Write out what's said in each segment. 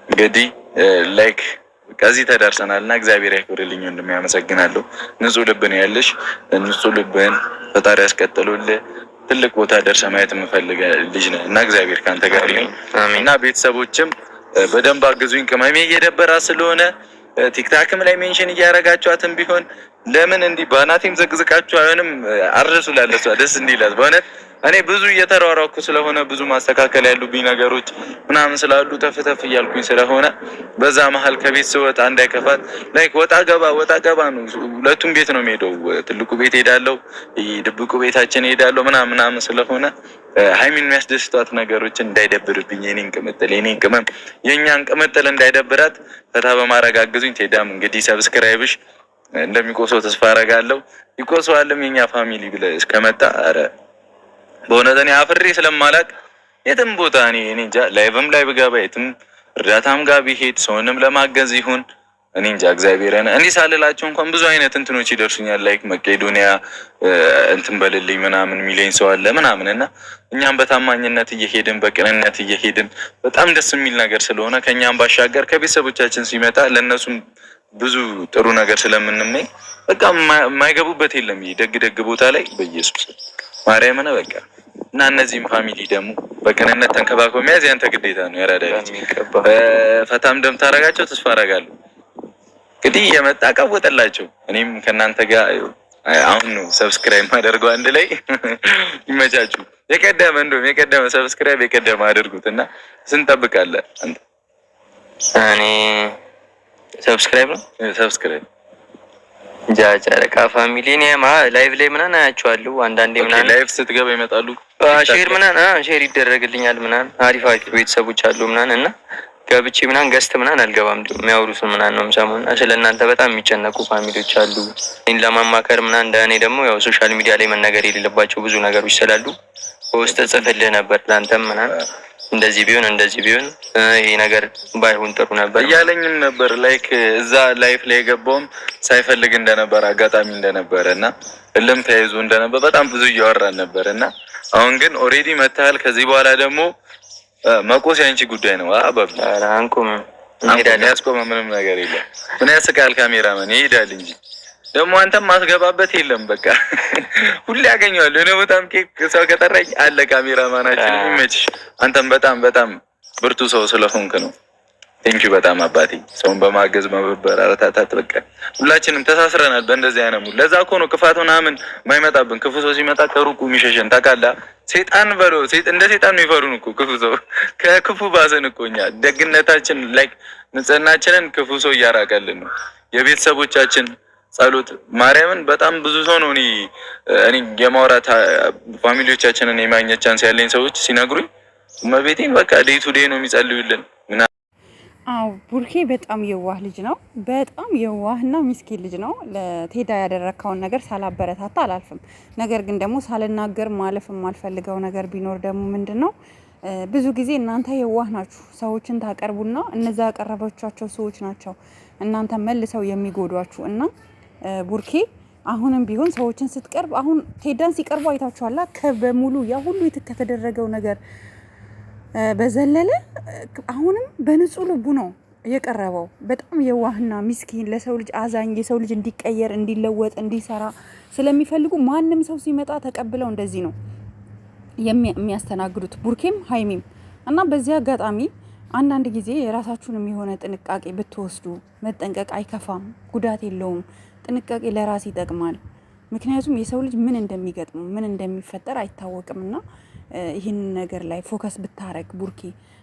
እንግዲህ like ከዚህ ተደርሰናል እና እግዚአብሔር ያክብርልኝ ወንድሜ፣ አመሰግናለሁ። ንጹህ ልብ ነው ያለሽ። ንጹህ ልብህን ፈጣሪ ያስቀጥሉልህ። ትልቅ ቦታ ደርሰህ ማየት የምፈልግ ልጅ ነህ እና እግዚአብሔር ከአንተ ጋር ይሁን እና ቤተሰቦችም በደንብ አግዙኝ። ቅመሜ እየደበራት ስለሆነ TikTok ም ላይ mention እያደረጋችኋትም ቢሆን ለምን እንዲህ በአናቴም ዘቅዝቃችሁ አይሆንም? አድርሱ ላለሷ ደስ እንዲላት። በእውነት እኔ ብዙ እየተሯሯኩ ስለሆነ ብዙ ማስተካከል ያሉብኝ ነገሮች ምናምን ስላሉ ተፍተፍ እያልኩኝ ስለሆነ በዛ መሀል ከቤት ስወጣ እንዳይከፋት like ወጣ ገባ ወጣ ገባ ነው። ሁለቱም ቤት ነው የሚሄደው። ትልቁ ቤት ሄዳለው፣ ድብቁ ቤታችን ሄዳለው ምናምን ምናምን ስለሆነ ሀይሚን የሚያስደስቷት ነገሮችን እንዳይደብርብኝ የኔን ቅምጥል የኔን ቅመም የእኛን ቅምጥል እንዳይደብራት ፈታ በማድረግ አግዙኝ። ቴዳም እንግዲህ subscribe ሽ እንደሚቆሰው ተስፋ አረጋለሁ። ይቆሰዋልም የኛ family ብለህ እስከመጣ ኧረ በእውነት እኔ አፍሬ ስለማላቅ የትም ቦታ እኔ እንጃ live ም ላይ ብገባ የትም እርዳታም ጋር ቢሄድ ሰውንም ለማገዝ ይሁን እኔ እንጃ እግዚአብሔርን እንዲህ ሳልላቸው እንኳን ብዙ አይነት እንትኖች ይደርሱኛል። like መቄዶንያ እንትን በልልኝ ምናምን የሚለኝ ሰው አለ ምናምን እና እኛም በታማኝነት እየሄድን በቅንነት እየሄድን በጣም ደስ የሚል ነገር ስለሆነ ከእኛም ባሻገር ከቤተሰቦቻችን ሲመጣ ለእነሱም ብዙ ጥሩ ነገር ስለምንመኝ በቃ የማይገቡበት የለም። ደግ ደግ ቦታ ላይ በኢየሱስ ማርያምን በቃ እና እነዚህም family ደግሞ በቅንነት ተንከባክበው መያዝ ያንተ ግዴታ ነው። ያራዳ ልጅ ፈታም እንደምታረጋቸው ተስፋ አረጋለሁ። እንግዲህ የመጣ ቀወጠላቸው። እኔም ከእናንተ ጋር አሁን ነው subscribe አደርገው አንድ ላይ ይመቻችሁ። የቀደመ እንደውም የቀደመ subscribe የቀደመ አድርጉት እና ስንጠብቃለን። አንተ እኔ subscribe ነው subscribe ጨረቃ family እኔማ live ላይ ምናምን አያቸዋለሁ። አንዳንዴ ምናምን live ስትገባ ይመጣሉ፣ share ምናምን share ይደረግልኛል ምናምን። አሪፍ አሪፍ ቤተሰቦች አሉ ምናምን እና ገብቼ ምናምን guest ምናምን አልገባም። የሚያወሩትን ምናምን ነው የምሰማው። እና ስለ እናንተ በጣም የሚጨነቁ family ዎች አሉ እኔን ለማማከር ምናምን። እንደ እኔ ደግሞ ያው social media ላይ መነገር የሌለባቸው ብዙ ነገሮች ስላሉ በውስጥ ጽፍልህ ነበር ለአንተም ምናምን እንደዚህ ቢሆን እንደዚህ ቢሆን ይሄ ነገር ባይሆን ጥሩ ነበር እያለኝም ነበር። like እዛ live ላይ የገባውም ሳይፈልግ እንደነበር አጋጣሚ እንደነበረ እና እልም ተያይዞ እንደነበር በጣም ብዙ እያወራን ነበር እና አሁን ግን already መተሃል። ከዚህ በኋላ ደግሞ መቆስ ያንቺ ጉዳይ ነው። አባቢ አንቆምም፣ ያስቆመ ምንም ነገር የለም። ምን ያስቃል? ካሜራማን ይሄዳል እንጂ ደግሞ አንተም ማስገባበት የለም። በቃ ሁሌ ያገኘዋለሁ። እኔ በጣም ኬክ ሰው ከጠራኝ አለ ካሜራማናችን። የሚመችሽ አንተም በጣም በጣም ብርቱ ሰው ስለሆንክ ነው። Thank you በጣም አባቴ። ሰውን በማገዝ መበረታታት በቃ ሁላችንም ተሳስረናል በእንደዚህ አይነት mood። ለዛ እኮ ነው ክፋት ምናምን የማይመጣብን። ክፉ ሰው ሲመጣ ከሩቁ የሚሸሸን ታውቃለህ። ሴጣን በለው እንደ ሴጣን ነው የሚፈሩን እኮ ክፉ ሰው። ከክፉ ባሰን እኮ እኛ ደግነታችን like ንጽህናችንን ክፉ ሰው እያራቀልን ነው። የቤተሰቦቻችን ጸሎት ማርያምን በጣም ብዙ ሰው ነው። እኔ የማውራት family ዎቻችንን የማግኘት chance ያለኝ ሰዎች ሲነግሩኝ እመቤቴን በቃ day to day ነው የሚጸልዩልን። አዎ ቡርኬ በጣም የዋህ ልጅ ነው። በጣም የዋህና ሚስኪን ልጅ ነው። ለቴዳ ያደረግከውን ነገር ሳላበረታታ አላልፍም። ነገር ግን ደግሞ ሳልናገር ማለፍ የማልፈልገው ነገር ቢኖር ደግሞ ምንድን ነው፣ ብዙ ጊዜ እናንተ የዋህ ናችሁ። ሰዎችን ታቀርቡና እነዛ ያቀረበቻቸው ሰዎች ናቸው እናንተ መልሰው የሚጎዷችሁ እና ቡርኬ አሁንም ቢሆን ሰዎችን ስትቀርብ አሁን ቴዳን ሲቀርቡ አይታችኋላ። ከበሙሉ ያ ሁሉ ከተደረገው ነገር በዘለለ አሁንም በንጹህ ልቡ ነው የቀረበው። በጣም የዋህና ሚስኪን፣ ለሰው ልጅ አዛኝ፣ የሰው ልጅ እንዲቀየር፣ እንዲለወጥ፣ እንዲሰራ ስለሚፈልጉ ማንም ሰው ሲመጣ ተቀብለው እንደዚህ ነው የሚያስተናግዱት ቡርኬም ሀይሚም። እና በዚህ አጋጣሚ አንዳንድ ጊዜ የራሳችሁንም የሆነ ጥንቃቄ ብትወስዱ መጠንቀቅ አይከፋም፣ ጉዳት የለውም። ጥንቃቄ ለራስ ይጠቅማል። ምክንያቱም የሰው ልጅ ምን እንደሚገጥመው ምን እንደሚፈጠር አይታወቅምና ይህንን ነገር ላይ focus ብታረግ ቡርኬ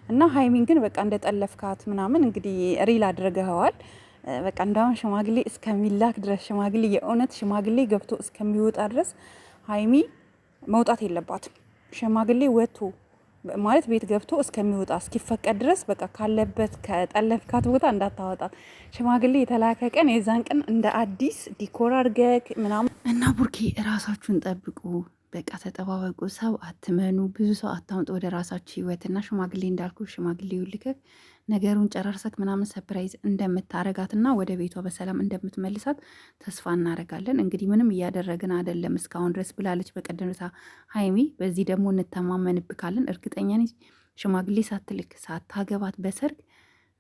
እና ሀይሚን ግን በቃ እንደ ጠለፍካት ምናምን እንግዲህ real አድርገኸዋል። በቃ እንዳሁን ሽማግሌ እስከሚላክ ድረስ ሽማግሌ የእውነት ሽማግሌ ገብቶ እስከሚወጣ ድረስ ሀይሚ መውጣት የለባትም። ሽማግሌ ወጥቶ ማለት ቤት ገብቶ እስከሚወጣ እስኪፈቀድ ድረስ በቃ ካለበት ከጠለፍካት ቦታ እንዳታወጣት። ሽማግሌ የተላከ ቀን የዛን ቀን እንደ አዲስ decor አድርገህ ምናምን እና ቡርኬ እራሳችሁን ጠብቁ። በቃ ተጠባበቁ። ሰው አትመኑ፣ ብዙ ሰው አታምጡ ወደ ራሳችሁ ህይወት እና ሽማግሌ እንዳልኩ ሽማግሌ ልከህ ነገሩን ጨራርሰክ ምናምን surprise እንደምታረጋትና ወደ ቤቷ በሰላም እንደምትመልሳት ተስፋ እናረጋለን። እንግዲህ ምንም እያደረግን አይደለም እስካሁን ድረስ ብላለች በቀደምታ ሀይሚ። በዚህ ደግሞ እንተማመንብካለን። እርግጠኛ ነኝ ሽማግሌ ሳትልክ ሳታገባት በሰርግ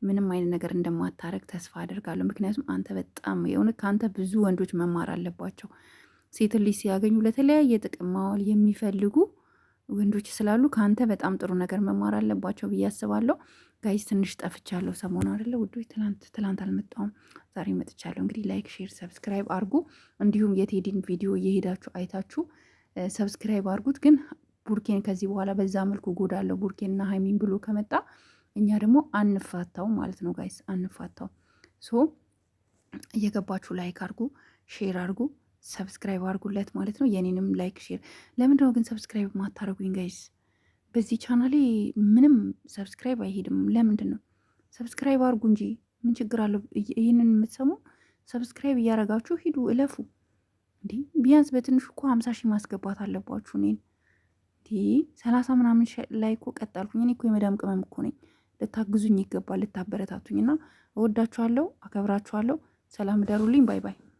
ምንም አይነት ነገር እንደማታረግ ተስፋ አደርጋለሁ። ምክንያቱም አንተ በጣም የሆነ ከአንተ ብዙ ወንዶች መማር አለባቸው። ሴት ልጅ ሲያገኙ ለተለያየ ጥቅም ማዋል የሚፈልጉ ወንዶች ስላሉ ከአንተ በጣም ጥሩ ነገር መማር አለባቸው ብዬ አስባለሁ። Guys ትንሽ ጠፍቻለሁ ሰሞኑ አይደለ ውዶች፣ ትላንት አልመጣሁም፣ ዛሬ መጥቻለሁ። እንግዲህ like፣ share፣ subscribe አድርጉ። እንዲሁም የቴዲን ቪዲዮ እየሄዳችሁ አይታችሁ subscribe አድርጉት። ግን ቡርኬን ከዚህ በኋላ በዛ መልኩ ጎዳለሁ ቡርኬንና ሀይሚን ብሎ ከመጣ እኛ ደግሞ አንፋታው ማለት ነው guys፣ አንፋታው። So እየገባችሁ like አድርጉ፣ share አድርጉ፣ subscribe አድርጉለት ማለት ነው። የኔንም like share። ለምንድነው ግን subscribe ማታደርጉኝ guys? በዚህ ቻናሌ ምንም subscribe አይሄድም። ለምንድን ነው? Subscribe አድርጉ እንጂ ምን ችግር አለው? ይህንን የምትሰሙ subscribe እያደረጋችሁ ሂዱ፣ እለፉ። እንዲህ ቢያንስ በትንሹ እኮ 50,000 ማስገባት አለባችሁ። እኔን እንዲህ 30 ምናምን ላይ እኮ ቀጣልኩኝ። እኔ እኮ የመዳም ቅመም እኮ ነኝ። ልታግዙኝ ይገባል፣ ልታበረታቱኝ እና እወዳችኋለሁ፣ አከብራችኋለሁ። ሰላም እደሩልኝ። Bye bye።